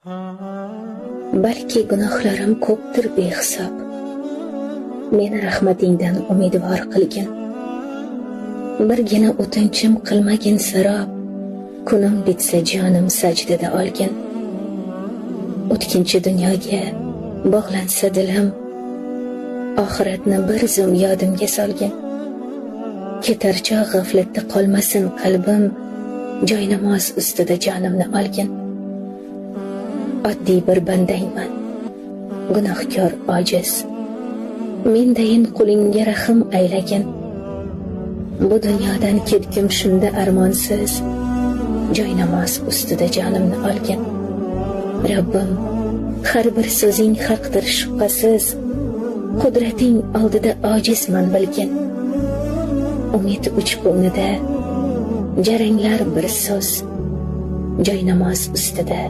Balki gunohlarim ko'pdir behisob. Meni rahmatingdan umidvor qilgin. Birgina o'tinchim qilmagin sarob. Kunim bitsa jonim sajdada olgin. O'tkinchi dunyoga bog'lansa dilim, oxiratni bir zum yodimga solgin. Ketar chog' g'aflatda qolmasin qalbim, joy namoz ustida jonimni olgin. Oddiy bir bandangman, gunohkor ojiz. Mendayin qulingga rahm aylagin. Bu dunyodan ketgim shunda armonsiz, joy namoz ustida jonimni olgin. Rabbim, har bir so'zing haqdir shubhasiz, qudrating oldida ojizman bilgin. Umid uchqunida jaranglar bir so'z, joy namoz ustida